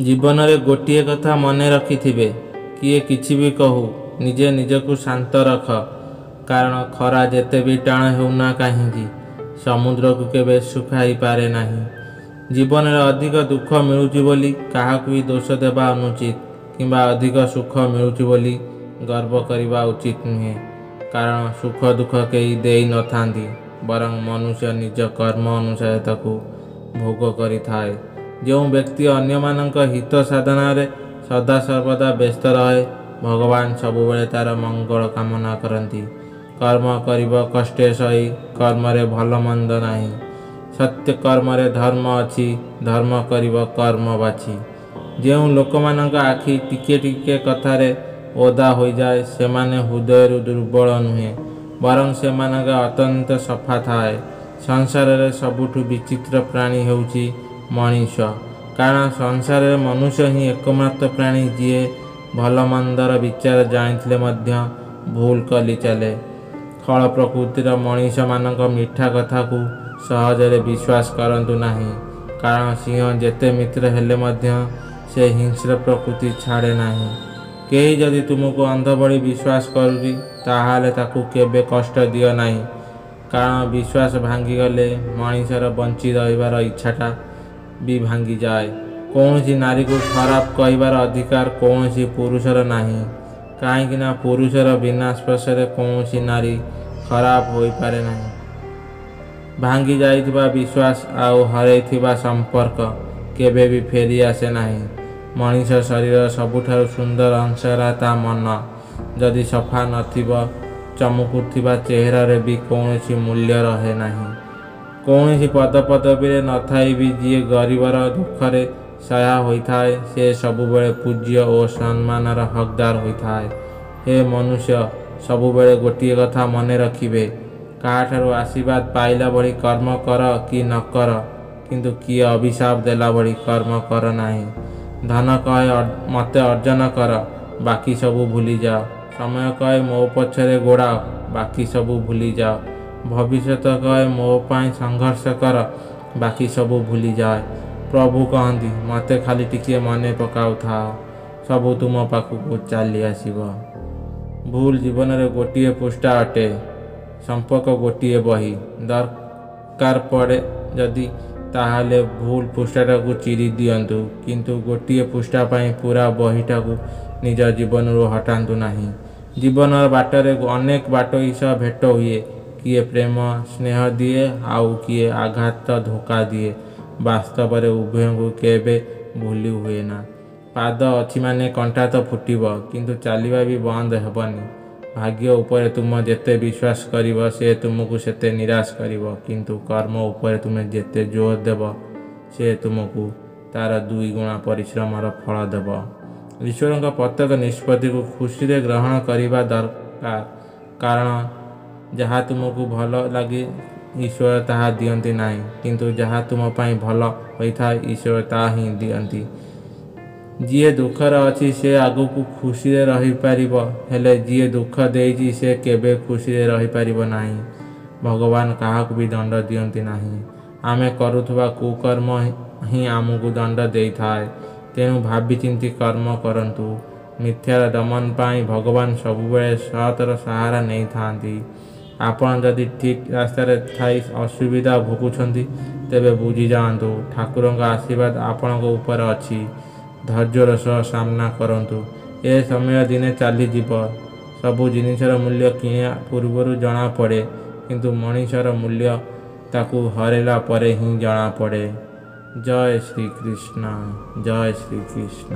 ଜୀବନରେ ଗୋଟିଏ କଥା ମନେ ରଖିଥିବେ, କିଏ କିଛି ବି କହୁ, ନିଜେ ନିଜକୁ ଶାନ୍ତ ରଖ। କାରଣ ଖରା ଯେତେ ବି ଟାଣ ହେଉନା କାହିଁକି, ସମୁଦ୍ରକୁ କେବେ ଶୁଖାଇ ପାରେ ନାହିଁ। ଜୀବନରେ ଅଧିକ ଦୁଃଖ ମିଳୁଛି ବୋଲି କାହାକୁ ବି ଦୋଷ ଦେବା ଅନୁଚିତ, କିମ୍ବା ଅଧିକ ସୁଖ ମିଳୁଛି ବୋଲି ଗର୍ବ କରିବା ଉଚିତ ନୁହେଁ। କାରଣ ସୁଖ ଦୁଃଖ କେହି ଦେଇନଥାନ୍ତି, ବରଂ ମନୁଷ୍ୟ ନିଜ କର୍ମ ଅନୁସାରେ ତାକୁ ଭୋଗ କରିଥାଏ। ଯେଉଁ ବ୍ୟକ୍ତି ଅନ୍ୟମାନଙ୍କ ହିତ ସାଧନାରେ ସଦାସର୍ବଦା ବ୍ୟସ୍ତ ରହେ, ଭଗବାନ ସବୁବେଳେ ତାର ମଙ୍ଗଳ କାମନା କରନ୍ତି। କର୍ମ କରିବ କଷ୍ଟେ ସହି, କର୍ମରେ ଭଲ ମନ୍ଦ ନାହିଁ। ସତ୍ୟ କର୍ମରେ ଧର୍ମ ଅଛି, ଧର୍ମ କରିବ କର୍ମ ବାଛି। ଯେଉଁ ଲୋକମାନଙ୍କ ଆଖି ଟିକିଏ ଟିକିଏ କଥାରେ ଓଦା ହୋଇଯାଏ, ସେମାନେ ହୃଦୟରୁ ଦୁର୍ବଳ ନୁହେଁ, ବରଂ ସେମାନଙ୍କ ଅତ୍ୟନ୍ତ ସଫା ଥାଏ। ସଂସାରରେ ସବୁଠୁ ବିଚିତ୍ର ପ୍ରାଣୀ ହେଉଛି ମଣିଷ। କାରଣ ସଂସାରରେ ମନୁଷ୍ୟ ହିଁ ଏକମାତ୍ର ପ୍ରାଣୀ, ଯିଏ ଭଲ ମନ୍ଦର ବିଚାର ଜାଣିଥିଲେ ମଧ୍ୟ ଭୁଲ କରି ଚାଲେ। ଖଳ ପ୍ରକୃତିର ମଣିଷମାନଙ୍କ ମିଠା କଥାକୁ ସହଜରେ ବିଶ୍ୱାସ କରନ୍ତୁ ନାହିଁ। କାରଣ ସିଂହ ଯେତେ ମିତ୍ର ହେଲେ ମଧ୍ୟ ସେ ହିଂସ୍ର ପ୍ରକୃତି ଛାଡ଼େ ନାହିଁ। କେହି ଯଦି ତୁମକୁ ଅନ୍ଧ ଭଳି ବିଶ୍ୱାସ କରୁଛି, ତାହେଲେ ତାକୁ କେବେ କଷ୍ଟ ଦିଅ ନାହିଁ। କାରଣ ବିଶ୍ୱାସ ଭାଙ୍ଗିଗଲେ ମଣିଷର ବଞ୍ଚି ରହିବାର ଇଚ୍ଛାଟା ବି ଭାଙ୍ଗିଯାଏ। କୌଣସି ନାରୀକୁ ଖରାପ କହିବାର ଅଧିକାର କୌଣସି ପୁରୁଷର ନାହିଁ, କାହିଁକିନା ପୁରୁଷର ବିନା ସ୍ପର୍ଶରେ କୌଣସି ନାରୀ ଖରାପ ହୋଇପାରେ ନାହିଁ। ଭାଙ୍ଗି ଯାଇଥିବା ବିଶ୍ୱାସ ଆଉ ହରାଇଥିବା ସମ୍ପର୍କ କେବେ ବି ଫେରି ଆସେ ନାହିଁ। ମଣିଷ ଶରୀରର ସବୁଠାରୁ ସୁନ୍ଦର ଅଂଶ ହେଲା ତା ମନ। ଯଦି ସଫା ନଥିବ, ଚମକୁଥିବା ଚେହେରାରେ ବି କୌଣସି ମୂଲ୍ୟ ରହେ ନାହିଁ। କୌଣସି ପଦପଦବୀରେ ନଥାଇ ବି ଯିଏ ଗରିବର ଦୁଃଖରେ ସହାୟ ହୋଇଥାଏ, ସେ ସବୁବେଳେ ପୂଜ୍ୟ ଓ ସମ୍ମାନର ହକଦାର ହୋଇଥାଏ। ହେ ମନୁଷ୍ୟ, ସବୁବେଳେ ଗୋଟିଏ କଥା ମନେ ରଖିବେ, କାହାଠାରୁ ଆଶୀର୍ବାଦ ପାଇଲା ଭଳି କର୍ମ କର କି ନ କର, କିନ୍ତୁ କିଏ ଅଭିଶାପ ଦେଲା ଭଳି କର୍ମ କର ନାହିଁ। ଧନ କହେ ମୋତେ ଅର୍ଜନ କର, ବାକି ସବୁ ଭୁଲିଯାଅ। ସମୟ କହେ ମୋ ପଛରେ ଗୋଡ଼ାଅ, ବାକି ସବୁ ଭୁଲିଯାଅ। ଭବିଷ୍ୟତ କହେ ମୋ ପାଇଁ ସଂଘର୍ଷ କର, ବାକି ସବୁ ଭୁଲିଯାଏ। ପ୍ରଭୁ କହନ୍ତି, ମୋତେ ଖାଲି ଟିକିଏ ମନେ ପକାଉଥାଅ, ସବୁ ତୁମ ପାଖକୁ ଚାଲି ଆସିବ। ଭୁଲ ଜୀବନରେ ଗୋଟିଏ ପୃଷ୍ଠା ଅଟେ, ସମ୍ପର୍କ ଗୋଟିଏ ବହି। ଦରକାର ପଡ଼େ ଯଦି, ତାହେଲେ ଭୁଲ ପୃଷ୍ଠାଟାକୁ ଚିରି ଦିଅନ୍ତୁ, କିନ୍ତୁ ଗୋଟିଏ ପୃଷ୍ଠା ପାଇଁ ପୁରା ବହିଟାକୁ ନିଜ ଜୀବନରୁ ହଟାନ୍ତୁ ନାହିଁ। ଜୀବନର ବାଟରେ ଅନେକ ବାଟୋଇ ସହ ଭେଟ ହୁଏ। କିଏ ପ୍ରେମ ସ୍ନେହ ଦିଏ, ଆଉ କିଏ ଆଘାତ ଧୋକା ଦିଏ। ବାସ୍ତବରେ ଉଭୟଙ୍କୁ କେବେ ଭୁଲି ହୁଏ ନା। ପାଦ ଅଛି ମାନେ କଣ୍ଟା ତ ଫୁଟିବ, କିନ୍ତୁ ଚାଲିବା ବି ବନ୍ଦ ହେବନି। ଭାଗ୍ୟ ଉପରେ ତୁମ ଯେତେ ବିଶ୍ୱାସ କରିବ, ସେ ତୁମକୁ ସେତେ ନିରାଶ କରିବ, କିନ୍ତୁ କର୍ମ ଉପରେ ତୁମେ ଯେତେ ଜୋର ଦେବ, ସେ ତୁମକୁ ତାର ଦୁଇ ଗୁଣା ପରିଶ୍ରମର ଫଳ ଦେବ। ଈଶ୍ୱରଙ୍କ ପ୍ରତ୍ୟେକ ନିଷ୍ପତ୍ତିକୁ ଖୁସିରେ ଗ୍ରହଣ କରିବା ଦରକାର, କାରଣ ଯାହା ତୁମକୁ ଭଲ ଲାଗେ ଈଶ୍ୱର ତାହା ଦିଅନ୍ତି ନାହିଁ, କିନ୍ତୁ ଯାହା ତୁମ ପାଇଁ ଭଲ ହୋଇଥାଏ ଈଶ୍ୱର ତାହା ହିଁ ଦିଅନ୍ତି। ଯିଏ ଦୁଃଖରେ ଅଛି ସେ ଆଗକୁ ଖୁସିରେ ରହିପାରିବ, ହେଲେ ଯିଏ ଦୁଃଖ ଦେଇଛି ସେ କେବେ ଖୁସିରେ ରହିପାରିବ ନାହିଁ। ଭଗବାନ କାହାକୁ ବି ଦଣ୍ଡ ଦିଅନ୍ତି ନାହିଁ। ଆମେ କରୁଥିବା କୁକର୍ମ ହିଁ ଆମକୁ ଦଣ୍ଡ ଦେଇଥାଏ। ତେଣୁ ଭାବିଚିନ୍ତି କର୍ମ କରନ୍ତୁ। ମିଥ୍ୟାର ଦମନ ପାଇଁ ଭଗବାନ ସବୁବେଳେ ସତର ସାହାରା ନେଇଥାନ୍ତି। ଆପଣ ଯଦି ଠିକ୍ ରାସ୍ତାରେ ଥାଇ ଅସୁବିଧା ଭୋଗୁଛନ୍ତି, ତେବେ ବୁଝିଯାଆନ୍ତୁ ଠାକୁରଙ୍କ ଆଶୀର୍ବାଦ ଆପଣଙ୍କ ଉପରେ ଅଛି। ଧୈର୍ଯ୍ୟର ସହ ସାମ୍ନା କରନ୍ତୁ, ଏ ସମୟ ଦିନେ ଚାଲିଯିବ। ସବୁ ଜିନିଷର ମୂଲ୍ୟ କିଣିବା ପୂର୍ବରୁ ଜଣାପଡ଼େ, କିନ୍ତୁ ମଣିଷର ମୂଲ୍ୟ ତାକୁ ହରାଇଲା ପରେ ହିଁ ଜଣାପଡ଼େ। ଜୟ ଶ୍ରୀକୃଷ୍ଣ, ଜୟ ଶ୍ରୀକୃଷ୍ଣ।